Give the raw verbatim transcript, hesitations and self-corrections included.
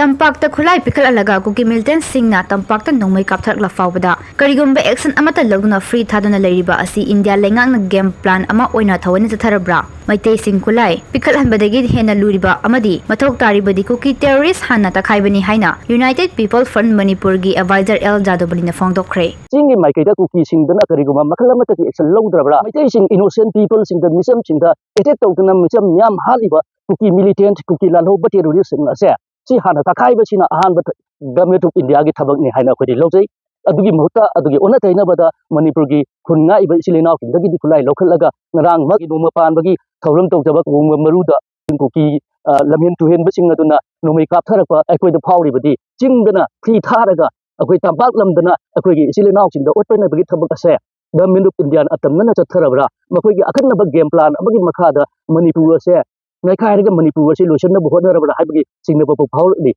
ꯇꯝꯄꯥꯛꯇ ꯈꯨꯠꯂꯥꯏ ꯄꯤꯈꯠꯍꯜꯂꯒ ꯀꯨꯀꯤ ꯃꯤꯂꯤꯇꯦꯟꯁꯤꯡꯅ ꯇꯝꯄꯥꯛꯇ ꯅꯣꯡꯃꯩ ꯀꯥꯞꯊꯔꯛꯂ ꯐꯥꯎꯕꯗ ꯀꯔꯤꯒꯨꯝꯕ ꯑꯦꯛꯁꯟ ꯑꯃꯠꯇ ꯂꯧꯗꯨꯅ ꯐ꯭ꯔꯤ ꯊꯥꯗꯨꯅ ꯂꯩꯔꯤꯕ ꯑꯁꯤ ꯏꯟꯗꯤꯌꯥ ꯂꯩꯉꯥꯛꯅ ꯒꯦꯝ ꯄ꯭ꯂꯥꯟ ꯑꯃ ꯑꯣꯏꯅ ꯊꯑꯣꯏꯅ ꯆꯠꯊꯔꯕ꯭ꯔꯥ? ꯃꯩꯇꯩꯁꯤꯡ ꯈꯨꯠꯂꯥꯏ ꯄꯤꯈꯠꯍꯟꯕꯗꯒꯤ ꯍꯦꯟꯅ ꯂꯨꯔꯤꯕ ꯑꯃꯗꯤ ꯃꯊꯧ ꯇꯥꯔꯤꯕꯗꯤ ꯀꯨꯀꯤ ꯇꯦꯔꯣꯔꯤꯁ ꯍꯥꯟꯅ ꯇꯛꯈꯥꯏꯕꯅꯤ ꯍꯥꯏꯅ United People Front ꯃꯅꯤꯄꯨꯔꯒꯤ ꯑꯦꯗꯚꯥꯏꯖꯔ ꯑꯦꯜ ꯖꯥꯗꯣꯕꯂꯤꯅ ꯐꯣꯡꯗꯣꯛꯈ꯭ꯔꯦ꯫ ꯆꯤꯡꯒꯤ ꯃꯥꯏꯀꯩꯗ ꯀꯨꯀꯤꯁꯤꯡꯗꯅ ꯀꯔꯤꯒꯨꯝꯕ ꯃꯈꯜ ꯑꯃꯠꯇꯒꯤ ꯑꯦꯛꯁꯟ ꯂꯧꯗ꯭ꯔꯕ꯭ꯔꯥ? ꯃꯩꯇꯩꯁꯤꯡ ꯏꯅꯣꯁꯦꯟ ꯄꯤꯄꯜꯁꯤꯡꯗ, ꯃꯤꯆꯝꯁꯤꯡꯗ ꯑꯦꯇꯦꯛ ꯇꯧꯗꯨꯅ ꯃꯤꯆꯝ ꯃꯤꯌꯥꯝ ꯍꯥꯠꯂꯤꯕ ꯀꯨꯀꯤ ꯃꯤꯂꯤꯇꯦꯟꯠ, ꯀꯨꯀꯤ ꯂꯥꯜꯍꯧꯕ ꯇꯦꯔꯣꯔꯤꯁꯁꯤꯡ ꯑꯁꯦ ꯁꯤ ꯍꯥꯟꯅ ꯇꯛꯈꯥꯏꯕꯁꯤꯅ ꯑꯍꯥꯟꯕ ꯊ-, ꯒꯚꯔꯟꯃꯦꯟꯠ ꯑꯣꯐ ꯏꯟꯗꯤꯌꯥꯒꯤ ꯊꯕꯛꯅꯤ ꯍꯥꯏꯅ ꯑꯩꯈꯣꯏꯗꯤ ꯂꯧꯖꯩ꯫ ꯑꯗꯨꯒꯤ ꯃꯍꯨꯠꯇ ꯑꯗꯨꯒꯤ ꯑꯣꯟꯅ ꯇꯩꯅꯕꯗ ꯃꯅꯤꯄꯨꯔꯒꯤ ꯈꯨꯟ ꯉꯥꯛꯏꯕ ꯏꯆꯤꯜ ꯏꯅꯥꯎꯁꯤꯡꯗꯒꯤꯗꯤ ꯈꯨꯠꯂꯥꯏ ꯂꯧꯈꯠꯂꯒ ꯉꯔꯥꯡꯃꯛ ꯅꯣꯡꯃ ꯄꯥꯟꯕꯒꯤ ꯊꯧꯔꯝ ꯇꯧꯖꯕ ꯀꯣꯡꯕ ꯃꯔꯨꯗ ꯀꯨꯀꯤ, ꯑ, ꯂꯝꯍꯦꯟ ꯇꯨꯍꯦꯟꯕꯁꯤꯡ ꯑꯗꯨꯅ ꯅꯣꯡꯃꯩ ꯀꯥꯞꯊꯔꯛꯄ ꯑꯩꯈꯣꯏꯗ ꯐꯥꯎꯔꯤꯕꯗꯤ ꯆꯤꯡꯗꯅ ꯐ꯭ꯔꯤ ꯊꯥꯔꯒ ꯑꯩꯈꯣꯏ ꯇꯝꯄꯥꯛ ꯂꯝꯗꯅ ꯑꯩꯈꯣꯏꯒꯤ ꯏꯆꯤꯜ ꯏꯅꯥꯎꯁꯤꯡꯗ ꯑꯣꯠꯄꯅꯕꯒꯤ ꯊꯕꯛ ꯑꯁꯦ ꯒꯚꯔꯟꯃꯦꯟꯠ ꯑꯣꯐ ꯏꯟꯗꯤꯌꯥꯅ ꯑꯇꯝꯅꯅ ꯆꯠꯊꯔꯕ꯭ꯔꯥ? ꯃꯈꯣꯏꯒꯤ ꯑꯈꯟꯅꯕ ꯒꯦꯝ ꯄ꯭ꯂꯥꯟ ꯑꯃꯒꯤ ꯃꯈꯥꯗ ꯃꯅꯤꯄꯨꯔ ꯑꯁꯦ ꯅꯩꯈꯥꯏꯔꯒ ꯃꯅꯤꯄꯨꯔ ꯑꯁꯤ ꯂꯣꯏꯁꯤꯟꯅꯕ ꯍꯣꯠꯅꯔꯕ꯭ꯔꯥ ꯍꯥꯏꯕꯒꯤ ꯆꯤꯡꯅꯕ ꯐꯥꯎ ꯐꯥꯎꯔꯛꯂꯤ꯫